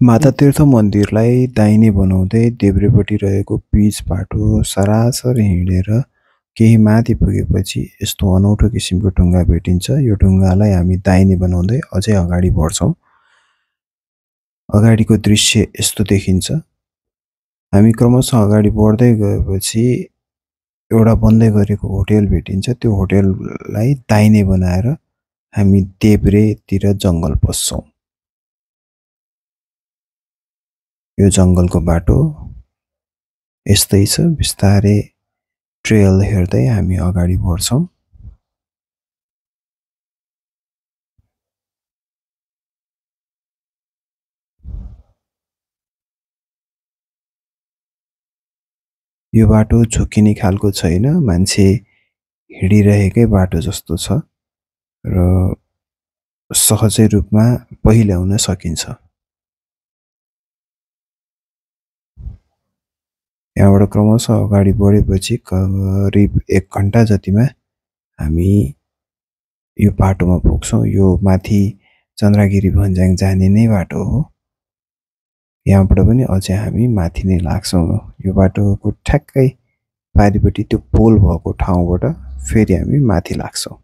माता तीर्थ मन्दिरलाई दाहिने बनाउँदै देब्रेपट्टि रहेको पिच बाटो सरासर हिँडेर केही माथि पुगेपछि यस्तो अनौठो किसिमको ढुङ्गा भेटिन्छ। यो ढुङ्गालाई हामी दाहिने बनाउँदै अझै अगाडि बढ्छौँ। अगाडिको दृश्य यस्तो देखिन्छ। हामी क्रमशः अगाडि बढ्दै गएपछि एउटा बन्दै गरेको होटेल भेटिन्छ। त्यो होटेललाई दाहिने बनाएर हामी देब्रेतिर जङ्गल पस्छौँ। यो जङ्गलको बाटो यस्तै छ। बिस्तारै ट्रेल हेर्दै हामी अगाडि बढ्छौँ। यो बाटो झुक्किने खालको छैन, मान्छे हिँडिरहेकै बाटो जस्तो छ र सहजै रूपमा पहिल्याउन सकिन्छ। यहाँबाट क्रमशः अगाडि बढेपछि करिब 1 घण्टा जतिमा हामी यो बाटोमा पुग्छौँ। यो माथि चन्द्रगिरी भन्ज्याङ जाने नै बाटो हो। यहाँबाट पनि अझै हामी माथि नै लाग्छौँ। यो बाटोको ठ्याक्कै पारिपट्टि त्यो पोल भएको ठाउँबाट फेरि हामी माथि लाग्छौँ।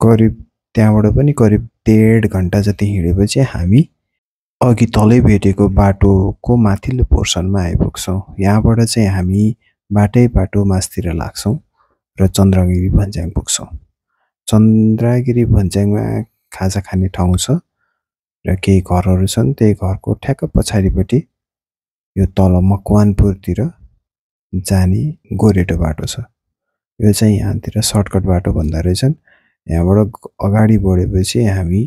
करिब त्यहाँबाट पनि करिब 1.5 घण्टा जति हिँडेपछि हामी अघि तलै भेटेको बाटोको माथिल्लो पोर्सनमा आइपुग्छौँ। यहाँबाट चाहिँ हामी बाटो मास्तिर लाग्छौँ र चन्द्रगिरी भन्ज्याङ पुग्छौँ। चन्द्रगिरी भन्ज्याङमा खाजा खाने ठाउँ छ र केही घरहरू छन्। त्यही घरको ठ्याक्क पछाडिपट्टि यो तल मकवानपुरतिर जाने गोरेटो बाटो छ। यो चाहिँ यहाँतिर सर्टकट बाटो भन्दा रहेछन्। यहाँबाट अगाडि बढेपछि हामी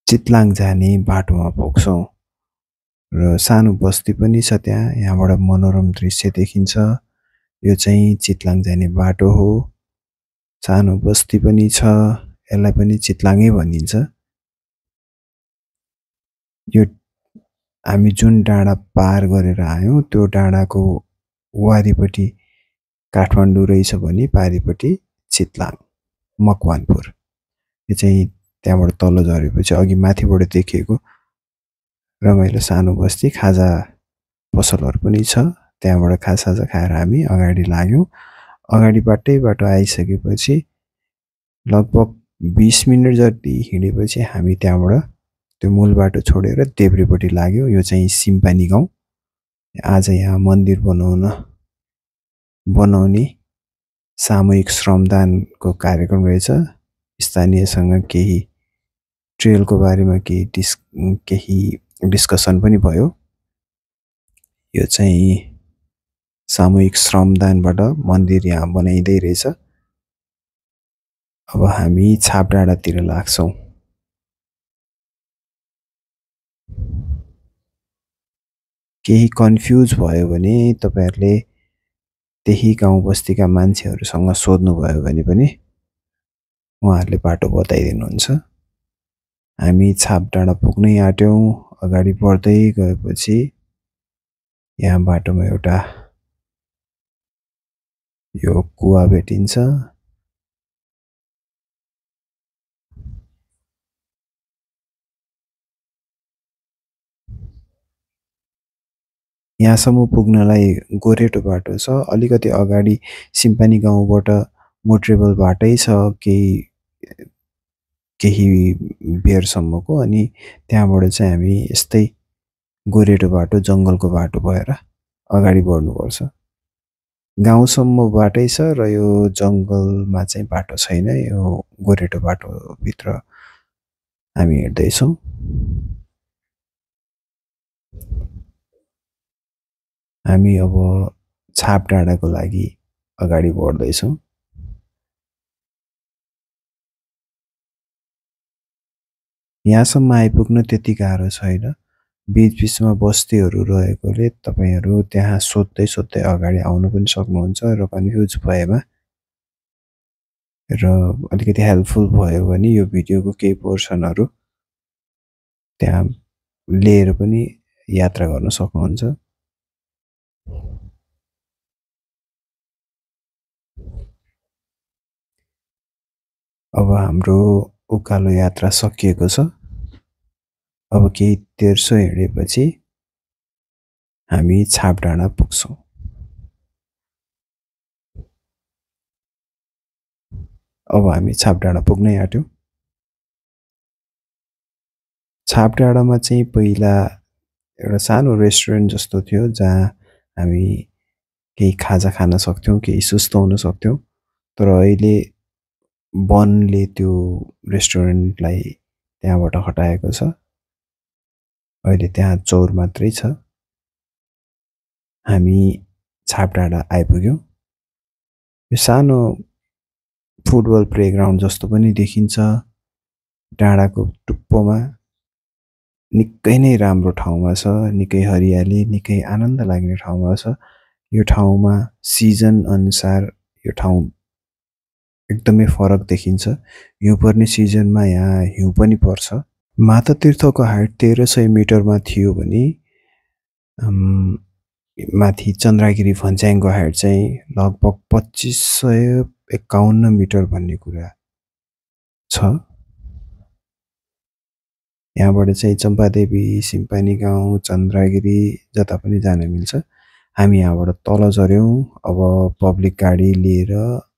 चितलाङ जाने बाटोमा पुग्छौँ र सानो बस्ती पनि छ त्यहाँ। यहाँबाट मनोरम दृश्य देखिन्छ। यो चाहिँ चितलाङ जाने बाटो हो। सानो बस्ती पनि छ। यसलाई पनि चितलाङै भनिन्छ। यो हामी जुन डाँडा पार गरेर आयौँ त्यो डाँडाको वारिपट्टि काठमाडौँ रहेछ भने पारिपट्टि चितलाङ मकवानपुर। यो चाहिँ त्यहाँबाट तल झरेपछि अघि माथिबाट देखिएको रमाइलो सानो बस्ती, खाजा पसलहरू पनि छ। त्यहाँबाट खाजा खाएर हामी अगाडि लाग्यौँ। अगाडि बाटो आइसकेपछि लगभग 20 मिनट जति हिँडेपछि हामी त्यहाँबाट त्यो मूल बाटो छोडेर देब्रेपट्टि लाग्यौँ। यो चाहिँ सिम्पानी गाउँ। आज यहाँ मन्दिर बनाउने सामूहिक श्रमदानको कार्यक्रम रहेछ। स्थानीयसँग केही ट्रेलको बारेमा केही डिस्कसन पनि भयो। यो चाहिँ सामूहिक श्रमदानबाट मन्दिर यहाँ बनाइँदै रहेछ। अब हामी छाप डाँडातिर लाग्छौँ। केही कन्फ्युज भयो भने तपाईहरुले त्यही गाउँ बस्तीका मान्छेहरुसँग सोध्नुभयो भने पनि उहाँहरूले बाटो बताइदिनुहुन्छ। हामी छाप डाँडा पुग्नै आट्यौँ। अगाडि बढ्दै गएपछि यहाँ बाटोमा एउटा यो कुवा भेटिन्छ। यहाँसम्म पुग्नलाई गोरेटो बाटो छ। अलिकति अगाडि सिम्पानी गाउँबाट मोटरेबल बाटै छ केही बेरसम्मको। अनि त्यहाँबाट चाहिँ हामी यस्तै गोरेटो बाटो जङ्गलको बाटो भएर अगाडि बढ्नुपर्छ। गाउँसम्म बाटै छ र यो जङ्गलमा चाहिँ बाटो छैन। यो गोरेटो बाटोभित्र हामी हिँड्दैछौँ। हामी अब छाप डाँडाको लागि अगाडि बढ्दैछौँ। यहाँसम्म आइपुग्न त्यति गाह्रो छैन। बीचबीचमा बस्तीहरू रहेकोले तपाईहरु त्यहाँ सोध्दै सोध्दै अगाडि आउन पनि सक्नुहुन्छ र कन्फ्युज भएमा र अलिकति हेल्पफुल भयो भने यो भिडियोको केही पोर्सनहरु त्यहाँ लिएर पनि यात्रा गर्न सक्नुहुन्छ। अब हाम्रो उकालो यात्रा सकिएको छ। अब केही तेर्सो हिँडेपछि हामी छाप डाँडा पुग्छौँ। अब हामी छाप डाँडा पुग्नै आँट्यौँ। छाप डाँडामा चाहिँ पहिला एउटा सानो रेस्टुरेन्ट जस्तो थियो जहाँ हामी केही खाजा खान सक्थ्यौँ, केही सुस्ताउन सक्थ्यौँ। तर अहिले वनले त्यो रेस्टुरेन्टलाई त्यहाँबाट हटाएको छ। अहिले त्यहाँ चौर मात्रै छ। हामी छाप डाँडा आइपुग्यौँ। यो सानो फुटबल प्लेग्राउन्ड जस्तो पनि देखिन्छ। डाँडाको टुप्पोमा निकै नै राम्रो ठाउँमा छ, निकै हरियाली, निकै आनन्द लाग्ने ठाउँमा छ। यो ठाउँमा सिजन अनुसार यो ठाउँ एकदमै फरक देखिन्छ। हिउँ पर्ने सिजनमा यहाँ हिउँ पनि पर्छ। माता तीर्थको हाइट 1300 मिटरमा थियो भने माथि चन्द्रगिरी फन्स्याङको हाइट चाहिँ लगभग 2551 मिटर भन्ने कुरा छ। यहाँबाट चाहिँ चम्पादेवी, सिम्पानी गाउँ, चन्द्रगिरी जता पनि जान मिल्छ। हामी यहाँबाट तल झऱ्यौँ। अब पब्लिक गाडी लिएर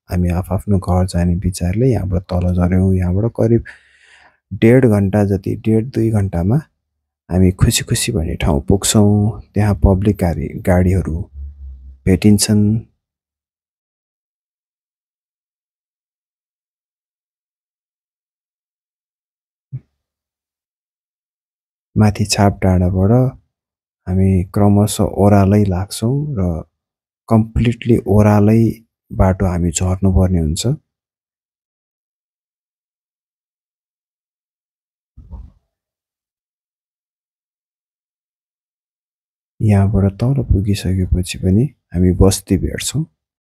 हामी आफ्नो घर जाने विचारले यहाँबाट तल झऱ्यौँ। यहाँबाट करिब 1.5 घण्टा जति, 1.5-2 घण्टामा हामी खुसी खुसी भन्ने ठाउँ पुग्छौँ। त्यहाँ पब्लिक गाडीहरू भेटिन्छन्। माथि छाप डाँडाबाट हामी क्रमशः ओह्रालै लाग्छौँ र कम्प्लिटली ओह्रालै बाटो हामी झर्नुपर्ने हुन्छ। यहाँबाट तल पुगिसकेपछि पनि हामी बस्ती भेट्छौँ।